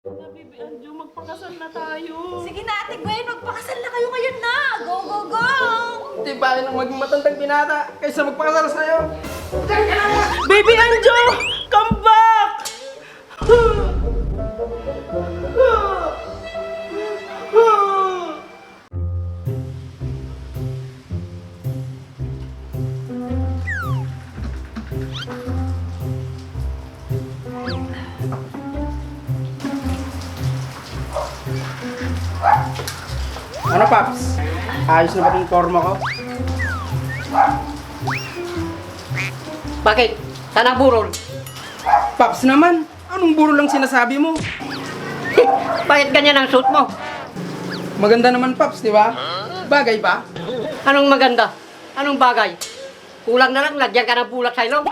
Bibi Anjo, magpakasal na tayo. Sige na, Ate Gwen, magpakasal na kayo ngayon na! Go, go, go! Hindi ba nang maging matandang binata kaysa magpakasal sa'yo? Diyan ka na! Baby Anjo! Come back! Ano, Paps? Ayos na ba itong forma ko? Bakit? Saan ang burol? Paps naman! Anong buro lang sinasabi mo? Bakit ganyan ang suit mo? Maganda naman, Paps, di ba? Bagay ba? Anong maganda? Anong bagay? Kulang na lang, lagyan ka ng bulak sa ilong.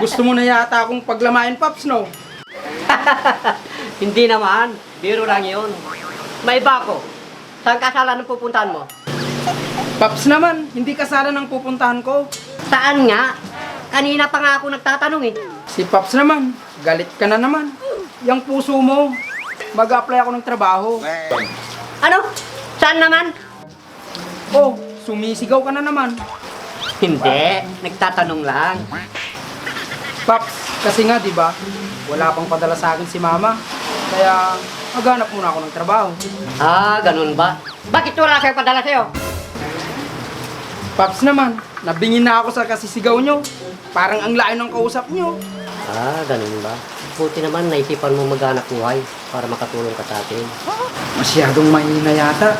Gusto mo na yata akong paglamain, Paps, no? Hindi naman, biro lang yun. May iba ko. Saan kasalan ang pupuntahan mo? Paps naman, hindi kasalan ang pupuntahan ko. Saan nga? Kanina pa nga ako nagtatanong eh. Si Paps naman, galit ka na naman. Yang puso mo, mag-apply ako ng trabaho. Ano? Saan naman? Oh, sumisigaw ka na naman. Hindi, nagtatanong lang. Paps, kasi nga, di ba, wala pang padala sa akin si Mama. Kaya, maghanap muna ako ng trabaho. Ah, ganun ba? Bakit wala sa'yo padala sa'yo? Paps naman, nabingin na ako sa kasisigaw nyo. Parang ang layo ng kausap nyo. Ah, ganun ba? Buti naman naisipan mo maghanap buhay para makatulong ka sa atin. Masyadong mahina yata.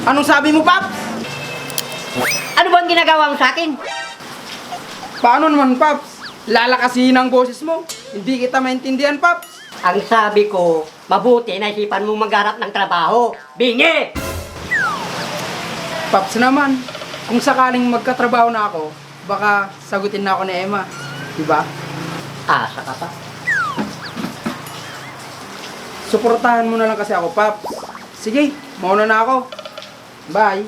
Anong sabi mo, Paps? Ano bang ginagawa mo sa akin? Paano naman, Paps? Lalakasin ang boses mo. Hindi kita maintindihan, Paps. Ang sabi ko, mabuti naisipan mo maghanap ng trabaho. Bingi! Paps naman, kung sakaling magkatrabaho na ako, baka sagutin na ako ni Emma. Diba? Asa ka pa? Suportahan mo na lang kasi ako, Paps. Sige, mauna na ako. Bye.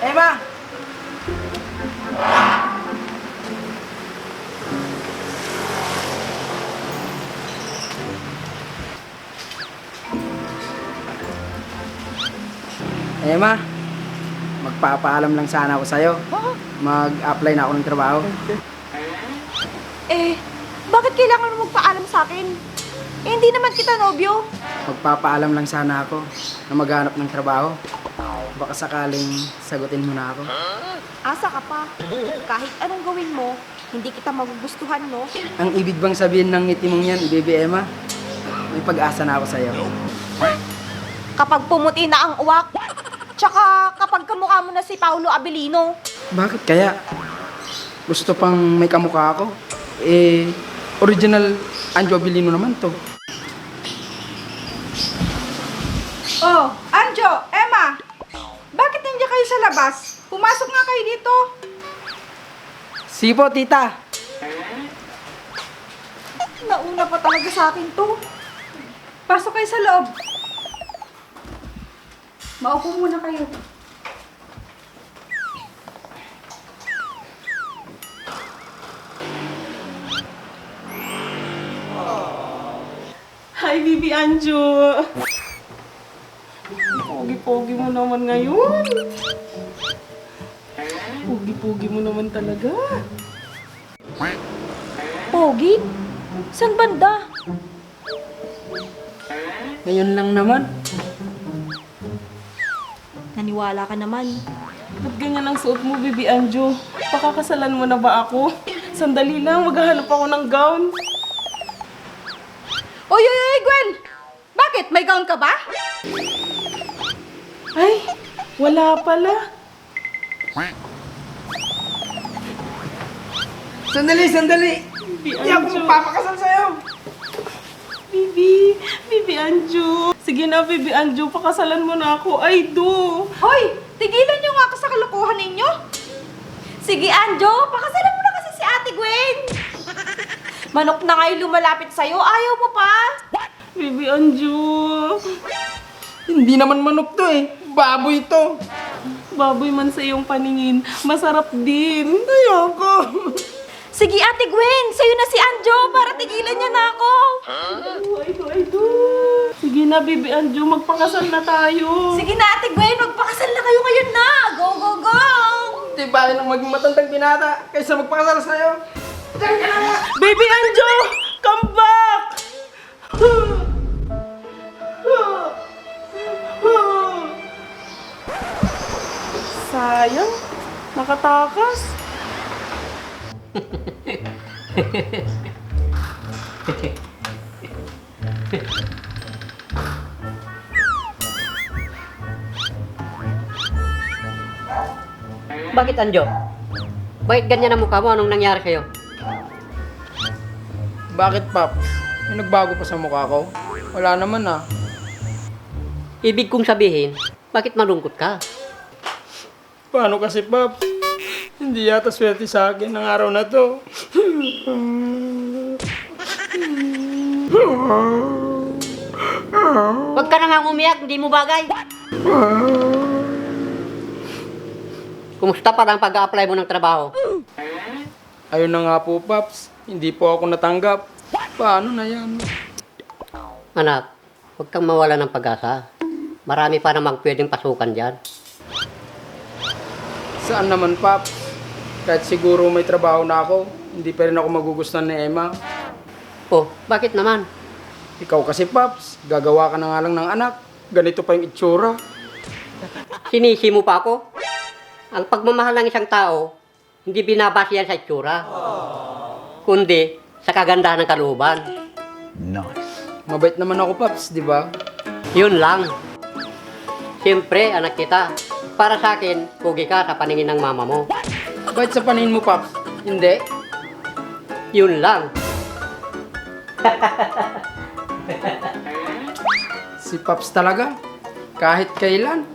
Emma! Emma, magpapaalam lang sana ako sa'yo. Mag-apply na ako ng trabaho. Eh, bakit kailangan mo magpaalam sa akin? Eh, hindi naman kita nobyo. Magpapaalam lang sana ako na maghanap ng trabaho. Baka sakaling sagutin mo na ako. Asa ka pa. Kahit anong gawin mo, hindi kita magugustuhan, no? Ang ibig bang sabihin ng ngiti mong yan, Baby Emma? May pag-asa na ako sa'yo. Kapag pumuti na ang uwak, tsaka kapag kamukha mo na si Paulo Abilino. Bakit kaya? Gusto pang may kamukha ako? Eh, original Anjo Abilino naman to. Oh, Anjo, Emma! Bakit nandiyan kayo sa labas? Pumasok nga kayo dito. Sige po, tita. Nauna pa talaga sa akin to. Pasok kayo sa loob. Maupo muna kayo. Hi, Bibi Anjo! Pogi-pogi mo naman ngayon. Pogi-pogi mo naman talaga. Pogi? San banda? Ngayon lang naman. Naniwala ka naman. Ba't ganyan ang suot mo, Bibi Anjo? Pakakasalan mo na ba ako? Sandali lang, maghahanap ako ng gown. Oy, oy, oy, Gwen! Bakit? May gown ka ba? Ay, wala pala. Sandali, sandali! Bibi Hindi ako Anjo. magpapakasal sa'yo! Bibi Anjo. Sige na, Bibi Anjo, pakasalan mo na ako. Ay, do. Hoy! Tigilan niyo nga ako sa kalokohan ninyo. Sige, Anjo, pakasalan mo na kasi si Ate Gwen. Manok na ngayon lumalapit sa'yo, ayaw mo pa? Baby Anjo. Hindi naman manok to eh. Baboy to. Baboy man sa iyong paningin, masarap din. Ayoko. Sige, Ate Gwen, sa'yo na si Anjo para tigilan niya na ako. Ay. Sige na, Baby Anjo, magpakasal na tayo. Sige na, Ate Gwen, magpakasal na kayo ngayon na. Go, go, go! Di ba nang maging matandang binata kaysa magpakasal sa'yo? Diyan ka na nga! Baby Anjo, come back! Sayang, nakatakas. Bakit, Anjo? Bakit ganyan ang mukha mo? Anong nangyari sa'yo? Bakit, Pop? May nagbago pa sa mukha ko? Wala naman ah. Ibig kong sabihin, bakit malungkot ka? Paano kasi, Pop? Hindi yata swerte sa akin ng araw na to. Huwag ka na nga umiyak, hindi mo bagay. Kumusta pa ang pag-a-apply mo ng trabaho? Ayun na nga po, Pops. Hindi po ako natanggap. Paano na yan? Anak, huwag kang mawala ng pag-asa. Marami pa namang pwedeng pasukan dyan. Saan naman, Pops? Kahit siguro may trabaho na ako, hindi pa rin ako magugustuhan ni Emma. Oh, bakit naman? Ikaw kasi, Pops, gagawa ka na nga lang ng anak. Ganito pa yung itsura. Sinisi mo pa ako? Ang pagmamahal ng isang tao, hindi binabase yan sa itsura. Kundi sa kagandahan ng kalooban. Mabait naman ako, Pops, di ba? Yun lang. Siyempre, anak kita. Para sa akin, pugi ka sa paningin ng mama mo. Bait sa paningin mo, Pops? Hindi. Yun lang. Si Pops talaga. Kahit kailan,